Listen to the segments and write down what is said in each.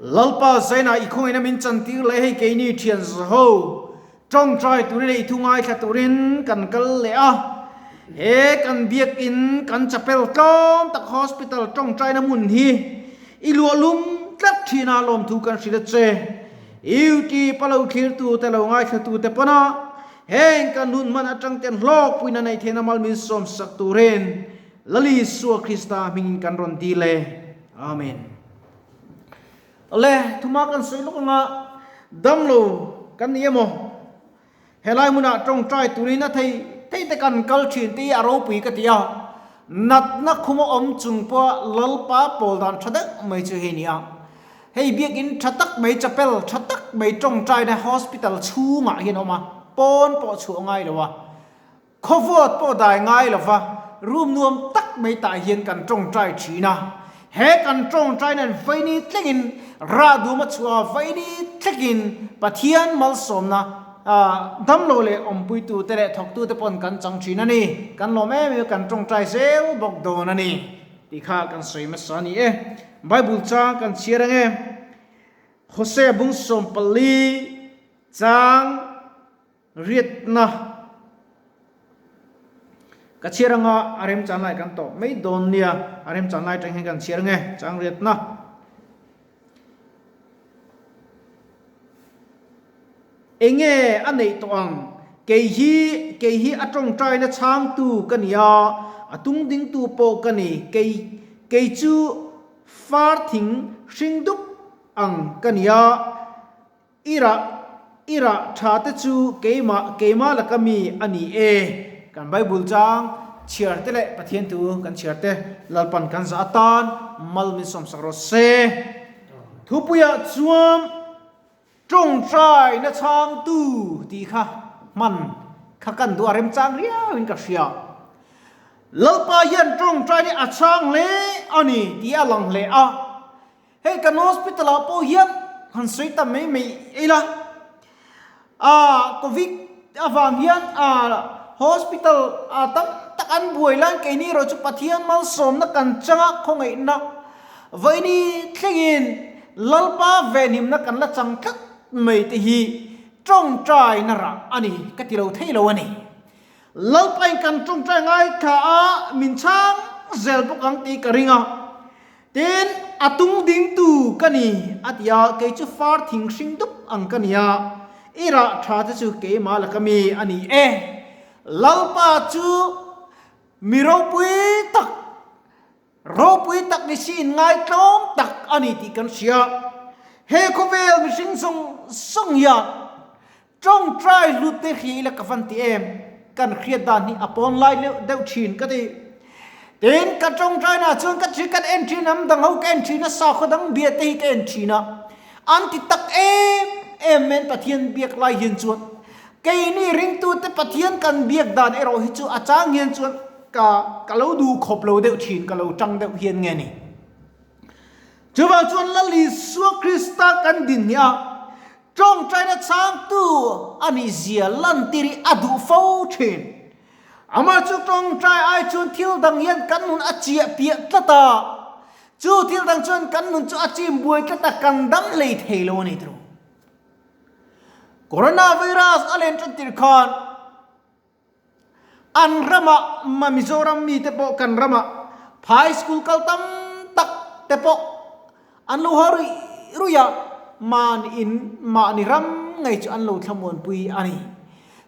Lalpa Zaina i khawngaihna min chantir leh hei keini thian zaho tawngtai turin leh i thu ngaithla turin kan kal leh a. He kan biakin kan chapel tlawm tak hospital tawngtaina hmun hi i luahlum tlat thin a lawmthu kan hrilh a che. UT palo thlirtu te lo ngaithlatu te pawn a heng kan hun hman atang ten hlawkpuina neih theihna mal min sawmsak turin Lal Isua Krista hmingin kan rawn dil e. Amen. Le, thuma kan sawi lawk anga damlo kan ni emaw? Helai hmunah tawngtai turin a thei thei te kan kal thin te hi a ropui ka ti a, natna khuma awm chung pawha Lalpa pawl dan tha deuh mai chu hei ni a. Hei biakinn tha tak mai, chapel tha tak mai tawngtaina hospital chhungah hian a awm a, pawn pawh chhuah ngai lo a. Khawvawt pawh dai ngai lova room nuam tak mai tah hian kan tawngtai thin a, he kan tawngtai nan vaini tlengin rah duma chhuah a vaini tlekin Pathian malsawmna damlo leh awmpuitu te leh thawktu te pawn kan chang thin a ni, kan lawm em em a kan tawngtai zel bawk dawn a ni tih kha kan sawi hmasa a ni e. Bible chang kan chhiar ange Hosea bung 14 chang Riatna ka chhiar anga a remchan lai kan tawp mai dawn nia, a remchan lai atang hian kan chhiar ange chang riatna. Enge a neih tawh ang? Kei hi, kei hi a tawngtaina chhangtu ka ni a, a tungdingtu pawh ka ni. Kei, kei chu far thing hring dup ang ka ni a. I rah, i rah tha te chu keimah, keimah laka mi a ni e. Kan Bible chang chhiar te leh Pathian thu kan chhiar te Lalpan kan zah atan mal min sawmsak rawh se. Thupuiah chuan tawngtaina chhangtu tih kha hman kha kan duh a remchang riauin ka hria. Lalpa hian tawngtaina a chhang hle a ni tih a lang hle a. Hei kan hospital ah pawh hian han sawi ta mai mai ila, ah covid avang hian ah hospital ah tam tak an buai lai keini erawh chu Pathian malsawmna kan chang a khawngaihna vawiini thlengin Lalpa venhimna kan la chang tlat mai te hi tawngtaina rah a ni ka ti lo thei lo a ni. Lalpa in kan tawngtai ngaithla a min chhang zel bawk ang tih ka ring a. Tin, a tung dingtu ka ni, a ti a, kei chu far thing hring dup ang ka ni a, i rah tha te chu keimah laka mi a ni e. Lalpa chu mi ropui tak, ropui tak ni siin ngaitlawm tak a ni tih kan hria. He khawvel mihring zawng zawng hian Tawngtai hlut te hria ila ka van ti em? Kan hriat dan hi a pawn lai deuh thin ka ti. Tin, ka tawngtai na chuan ka thi kan en thin am dang ho ka en thin a, sakhaw dang bia te hi ka en thin a. An ti tak em em men Pathian biak lai hian chuan keini ringtu te Pathian kan biak dan erawh hi chu a chang hian chuan ka ka lo duh khawp lo deuh thin, ka lo tang deuh hian nge ni. Chuvang chuan Lal Isua Krista kan din hi a Tawngtaina changtu a nih zia lantir hi a duh fo thin. Amah chu tawngtai ai chuan thil dang hian kan nun a chiah piah tlat a, chu thil dang chuan kan nun chu a chim buai tlat a, kan dam hlei thei lo a ni tiro. Coronavirus a len tan tir khan an ramah ma Mizoram mite pawh kan ramah phai school kal tam tak te pawh an lo haw ruih ruih a, mahni in mahni ram ngei chu an lo thlamuanpui a ni.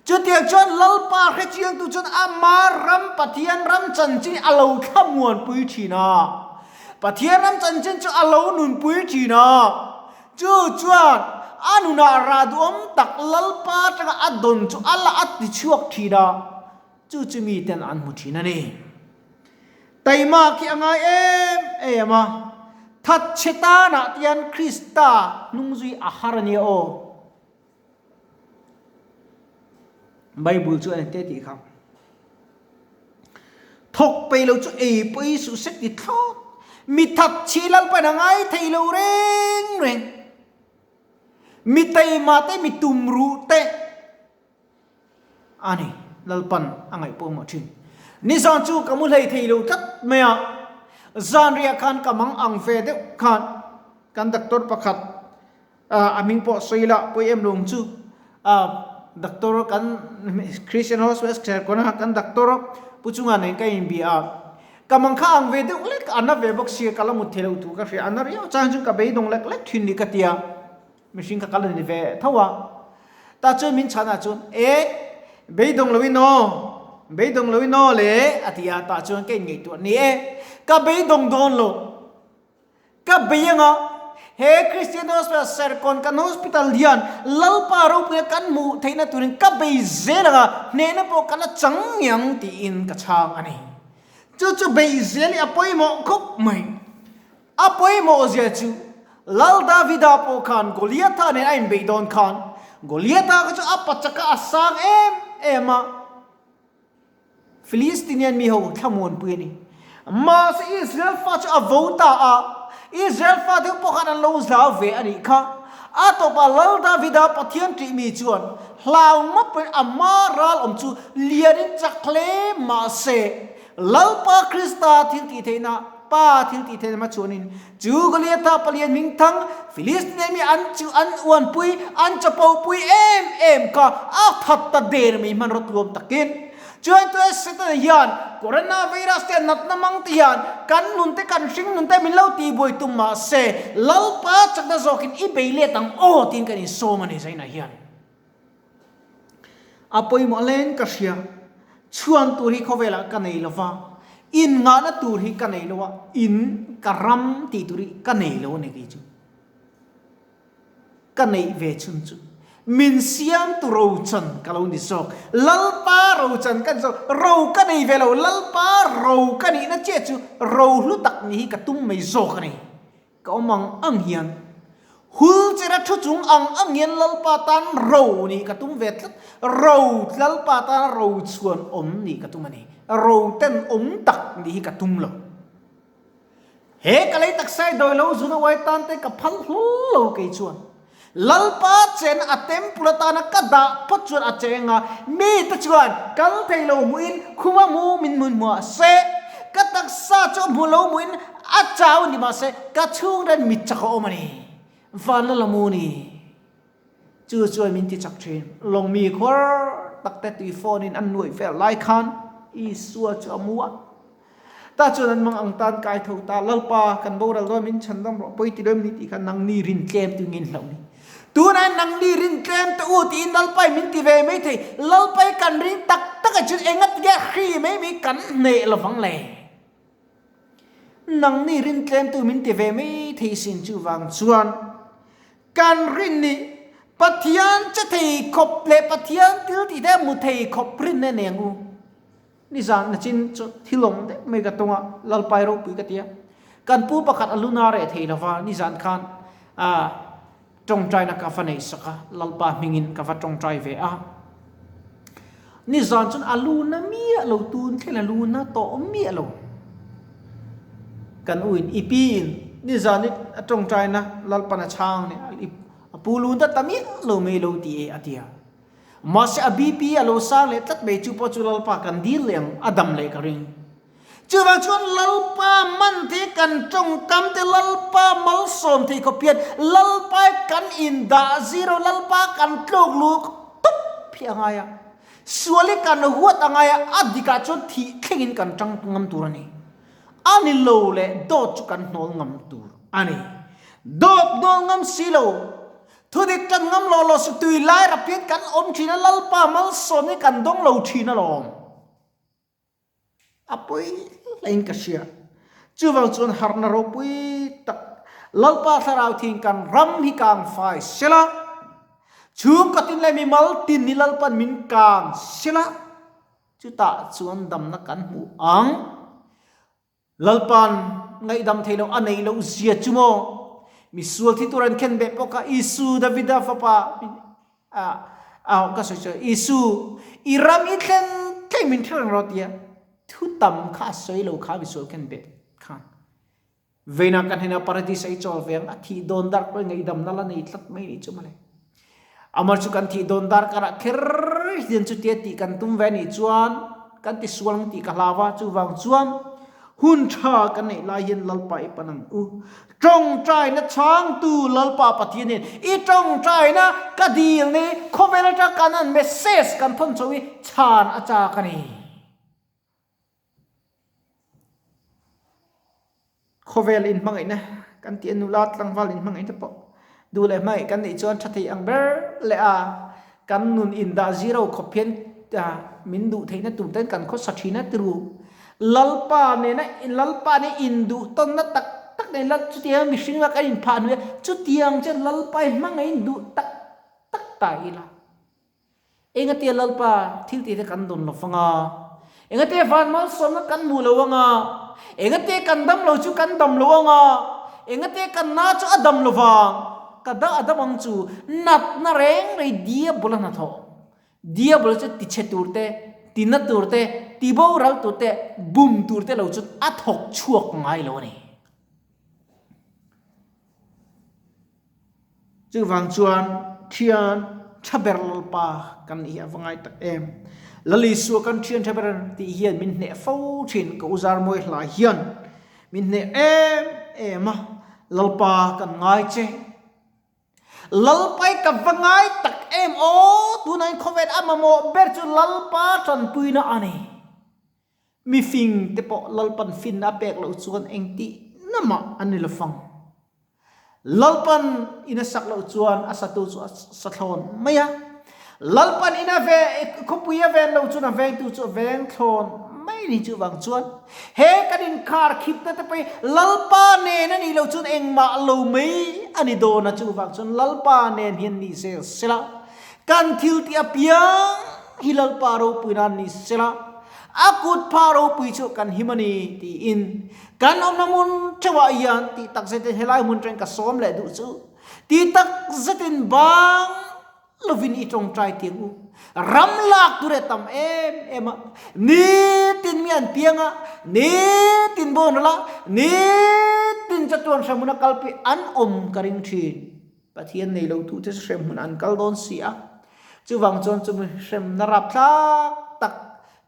Chutiang chuan Lalpa hrechiangtu chuan ama ram Pathian ram chanchin a lo thlamuanpui thin a, Pathian ram chanchin chu a lo nunpui thin a. Chu chuan a nunah rah duhawm tak Lalpa atanga a dawn chu a la a ti chhuak thin a, chu chu miten an hmu thin a ni. Taima khi a ngai em em a, thatchhe tanah te hian Krista hnungzui a har a nia aw. Bible chu a ni te tih kha. Thawk peih lo chu ei pawh i suh sek ti thlawt. Mi that chhi Lalpain a ngai thei lo reng reng. Mi taima te, mi tumruh te a ni Lalpan a ngaih pawimawh thin. Nizan chu ka mu hlei thei lo tlat mai a, zanriah khan ka mang ang ve deuh khan. Kan doctor pakhat a hming pawh sawi ila pawi em lo ang chu. Doctor kan Christian Hospital Serkawna kan doctor Pu Chunga nen ka inbia a. Ka mang kha ang ve deuh lek a na ve bawk sia ka la mut thei lo thu ka hria. A na riau chang chu ka beidawng lek lek thin ni ka tia. Mihring kha kal a ni ve tho a. Tah chuan min chhan ah chuan e beidawng lo in aw, beidawng lo in aw le a ti a. Tah chuan ka inngaihtuah ni e ka beidawng dawn lo. Ka bei anga he Christian Hospital Serkawn kan hospital hian Lalpa ropuia kan hmuh theihna turin ka bei zel anga hnehna pawh ka la chang ngiang tiin ka chhang a ni. Chu chu bei zel hi a pawimawh khawp mai. A pawimawh zia chu Lal Davida pawh khan Goliatha nen a inbeih dawn khan Goliatha kha chu a pachaka a sang em em a. Filistinian mi ho thlamuanpui a ni. Mahse Israel fa chu a vo ta a, Israel fate ho pawh khan an lo zau ve a nih kha. A tawpah Lal Davida Pathian ṭih mi chuan hlau mapin a hma ral awm chu lianin chak hle mahse Lalpa Krista thil tih theihna Pa thil tih theihna hmachhuanin chu Goliatha palian hmingthang Filistinian mi an chu an uanpui an chapopui em em kha a that ta der mai hmanraw tluam takin. Chuan tuna Setana hian Coronavirus te natna mang te hian kan nun te kan hring nun te min lo tihbuai tum mahse Lalpa chakna zawkin i bei let ang aw tiin kan insawm a ni Zaina hian. A pawimawh hlein ka hria. Chhuan tur hi khawvelah ka nei lo va, in ngahna tur hi ka nei lo a, in ka ram tih tur hi ka nei lo a ni kei chu. Ka neih ve chhun chu min siamtu rochan ka lo ni zawk. Lalpa rochan ka ni zawk. Ro ka nei ve lo, Lalpa ro ka nihna chiah chu ro hlu tak nih hi ka tum mai zawk a ni. Ka awm ang ang hian hul chera thu chung ang ang hian Lalpa tan ro nih ka tum ve tlat. Ro, Lalpa tana ro chhuan awm nih ka tum a ni. Ro ten awm tak nih hi ka tum lo. He ka lei taksa i dawi lo zuna uai tan te ka phal hlawl lo kei chuan. Lalpa chen a temple atana ka dah phawt chuan a cheng a, mite chuan kal thei lo hmuhin khuma mu min hmun hmuah se, ka taksa chu hmu lo hmuhin a chau ni mahse ka chhungren mit chak a awm a ni. Vanla la mu ni. Chu chuan min ti chak thin. Lawngmi khuar tak te tui phone in an nuaih vel lai khan Isua chu a mu a. Tah chuan an mang ang tan kai tho ta, Lalpa, kan boral dawn min chhan dam rawh, pawi ti lo em ni tih kha nangni rin tlem tu ngin hlauh ni. Tunah nangni rin tlem te u tiin Lalpa in min ti ve mai thei. Lalpa i kan ring tak tak ah chuan enga tige hri mai mai kan hneh lovang le. Nangni rin tlem tu min ti ve mai thei sin chuvang chuan Kan rin nih Pathian che thei khawp leh Pathian thil tih te hmu thei khawp rin e neng u. Nizan na chin chu thil awm deuh mai ka tung a, Lalpai ropui ka ti a. Kan pu pakhat a luna reh thei lova nizan khan tawngtaina ka va nei sak a, Lalpa hmingin ka va tawngtai ve a. Nizan chuan a luna miah lo, tun thleng a luna tawh miah lo. Kan u in i pi in nizan i a tawngtaina Lalpan a chhang ni a pu luna ta miah lo mai lo ti e a ti a. Mahse a BP a lo sang leh tlat mai chu pawh chu Lalpa kan dil leh ang a dam leh ka ring. Chuvang chuan Lalpa man thei kan tawngkam te Lalpa malsawm thei khawp hian Lalpa kan indah zir a, Lalpa kan tluk luk tup hi a ngai a. Sual hi kan huat a ngai a, a dikah chuan thih thlengin kan tang ngam tur a ni. A ni lo leh dawt chu kan hnawl ngam tur a ni. Dawt hnawl ngam si lo, thudik kan ngam lo lo si tui lai rap hian kan awm thin a, Lalpa malsawm hi kan dawng lo thin alawm. A pawi hlein ka hria. Chuvang chuan harhna ropui tak Lalpa Thlarau thiin kan ram hi kang fai sela, chhungkaw tin leh mimal tin hi Lalpan min kang sela, chutah chuan damna kan hmu ang. Lalpan ngaihdam thei lo a neih loh zia chu maw? Misual thi tur an khen beh pawh kha Isu Davida fapa A ka sawi chu Isu, i ram i thlen thleng min hre reng rawh tia thu tam kha a sawi lo kha misual khen bet khan. Veina kan hena paradis a i chawl ve ang a thih dawn dar pawh ngaihdamna la nei tlat mai nih chu mawle. Amar chu kan thih dawn dar karah kher hian chutia tih kan tum ve nih chuan kan ti sual ang tih ka hlau a, chuvang chuan. Hun tha kan neih lai hian Lalpa i pan ang u. Tawngtaina chhangtu Lalpa Pathianin i tawngtaina ka dil ni khawvel atanga kan an message kan thawn chho hi chhan a chak a ni. Khawvel inhmangaihna kan tih a nula tlangval inhmangaihna pawh duh leh hmangaih kan neih chuan tha thei ang ber leh a kan nun indah zero khawp hian min duh theihna tur ten kan khawsa thin a tiru. Lalpa nena Lalpa nen induh tawnna tak tak nen lal chutiang mihring lak a inphah hnuai a chutiang chuan Lalpa hi hmangaih in duh tak tak ta ila. Engatia Lalpa thil tih te kan dawn lo fang a? Engatia van malsawmna kan hmuh lo ang a? Engatia kan dam lo chu kan dam lo ang a? Engatia kan na chu a dam lo vang? Ka da a dam ang chu natna reng rei diabol a hnathawh. Diabol chu tichhe tur te, tina tur te, tiboral tur te, bum tur te lo chu a thawk chhuak ngai lo a ni. Chuvang chuan thian tha ber Lalpa kan nih hi a va ngai tak em. Lal Isua kan thian tha ber tih hian min hneh fo thin, ka u Zarmawi hla hian min hneh em em a, Lalpa kan ngai che. Lalpai ka va ngai tak em aw, tunah hian khawvel a mamawh ber chu Lalpa tanpuina a ni. Mifing te pawh Lalpan finna a pek loh chuan engtih na mah an ni lo fang. Lalpan in a sak loh chuan a satu chu a sa thlawn mai a. Lalpan in a ve khawpui a ven loh chuan a vengtu chu a veng thlawn mai ni chuvang chuan he kan inkhar khipna te pawh hi Lalpa nen a nih loh chuan engmah lo mai a ni dawn a chuvang chuan Lalpa nen hian ni zel sela kan thil tih apiang hi Lalpa ropui nan ni sela A kut pha ropui chu kan him a ni, tiin kan awmna hmun theuhah hian tih tak zetin helai hmun teng ka sawm leh duh chu tih tak zetin bang lovin i tawngtai tiang u. Ram lak tur e tam em em a, nitin mi an piang a, nitin bawn rawlh a, nitin chatuan hremhmun a kalpui an awm ka ring thin. Pathian nei lo tute chu hremhmun an kal dawn si a, chuvang chuan chumi hremna rapthlak tak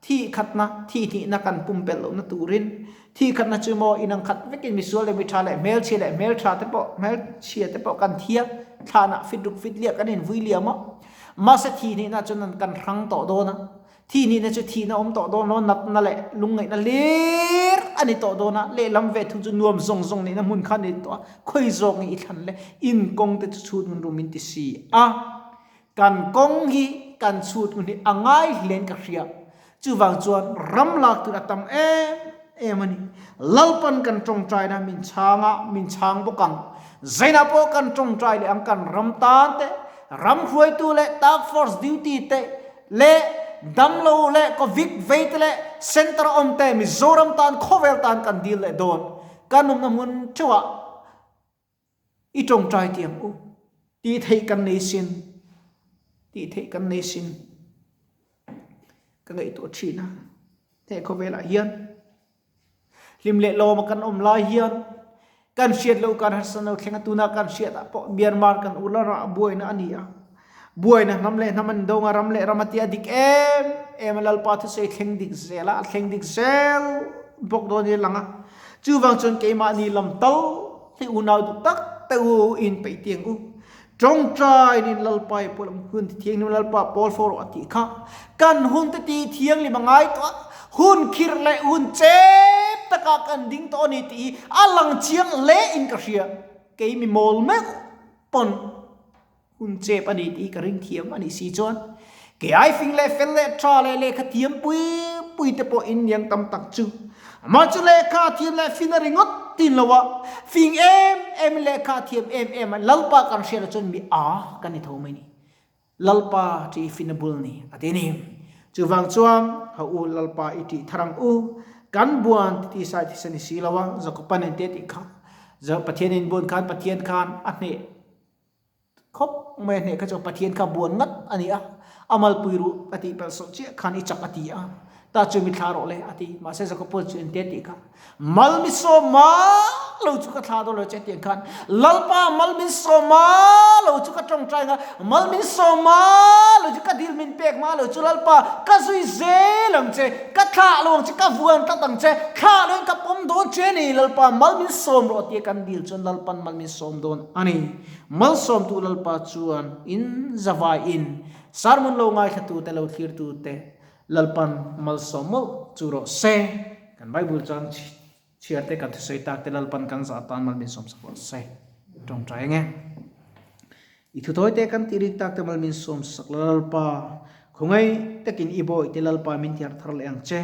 thih khatna, thih hnihna kan pumpelh lohna turin, thih khatna chu maw inang khat vekin misual leh mitha leh hmelchhia leh hmeltha te pawh, hmelchhia te pawh kan thi a, thlanah fit ruk fit liah kan invui liam a, mahse thih hnihna chuan kan hrang tawh dawn a. Thi nihna chu thihna awm tawh dawn lo, natna leh lungngaihna hlir a ni tawh dawn a, lehlam ve thung chu nuam zawng zawng neihna hmun kha a ni tawh a, khawi zawk nge i thlan le, in kawng te chu chhut ngun rum in ti si a, kan kawng hi kan chhut ngun hi a ngai hlein ka hria, chuvang chuan ram lak tur a tam em em a ni, Lalpan kan tawngtaina min chhang a, min chhang bawk ang, Zainah pawh kan tawngtai leh ang kan ram tan te, ram hruaitu leh task force duty te, leh damlo leh covid vei te leh center a awm te Mizoram tan khawvel tan kan dil leh dawn kan awmna hmun theuhah i tawngtai tiang u tih theih kan nei sin tih theih kan nei sin ka ngaihtuah thin a he khawvelah hian. Hlim leh lawma kan awm lai hian kan hriat loh kan harsa lo thleng a, tuna kan hriat ah pawh Myanmar kan ul a rah buaina a ni a, buaina hnam leh hnam an dawng a, ram leh ram a tia dik em em a, Lalpa thusawi thleng dik zel a, a thleng dik zel bawk dawn in a lang a, chuvang chuan keimahni lam tal hi unau duh tak te u in peih tiang u. Tawngtainin Lalpa i pawl ang hun ti thianghlim Lalpa pawl fo rawh a tih kha kan hun te ti thianghlim a ngai tawh a, hun khirh leh hun chep takah kan ding tawh a ni tih hi a lang chiang hle in ka hria. Kei mi mawl meuh pawn hun chep a ni tih hi ka ring thiam a nih si chuan kei ai fing leh fel leh tha leh lehkha thiam pui pui te pawh in niang tam tak chu Amah chu lehkha thiam leh fin a ringawt tin lo a, fing em em in lehkha thiam em em a, Lalpa kan hriat ah chuan mi a kan ni tho mai ni. Lalpa ṭih fin a bul ni a ti ni. Chuvang chuan ha u Lalpa i ṭih thar ang u, kan buan ti ti sai thisen i si lo a, Jakoban en te tih kha, Pathian in buan khan Pathian khan a hneh Khawp mai a hneh kha chu Pathian kha buan ngat a ni a, a malpui ruh a tih pelh sawh chiah khan i chak a ti a. Ta chu mi thlah rawh le, a ti. Mahse Jakob chu engtia tih kha? Mal mi sawma lo chu ka thlah dawn lo che tiang khan Lalpa mal min sawma lo chu ka tawngtai nga, mal min sawma lo chu ka dil min pek ma lo chu Lalpa ka zui zel ang che, ka thlah lo ang che, ka vuan tlat ang che, thlah lo in ka pawm dawn che ni Lalpa mal min sawm rawh tia kan dil chuan Lalpan mal min sawm dawn a ni. Malsawmtu Lalpa chuan in zavai in sermon lo ngaithlatute lo thlirtute Lalpan malsawm mawlh chu rawh se. Kan Bible chuan chhiar te kan thusawi tak te Lalpan kan zah atan mal min sawmsak rawh se. Tawngtai ang e. I thutawi te kan tih rik tak te mal min sawmsak la Lalpa. Khawngaih takin i bawi te Lalpa min tiar thar leh ang che.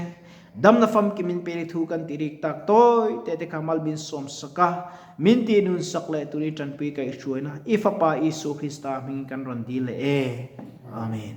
Damna famkim min pe ri thu kan tih rik tak tawi te te kha mal min sawmsak a, min tih nunsak leh tur i tanpui kaihhruaina i Fapa Isua Krista hmingin kan rawn dil leh e. Amen.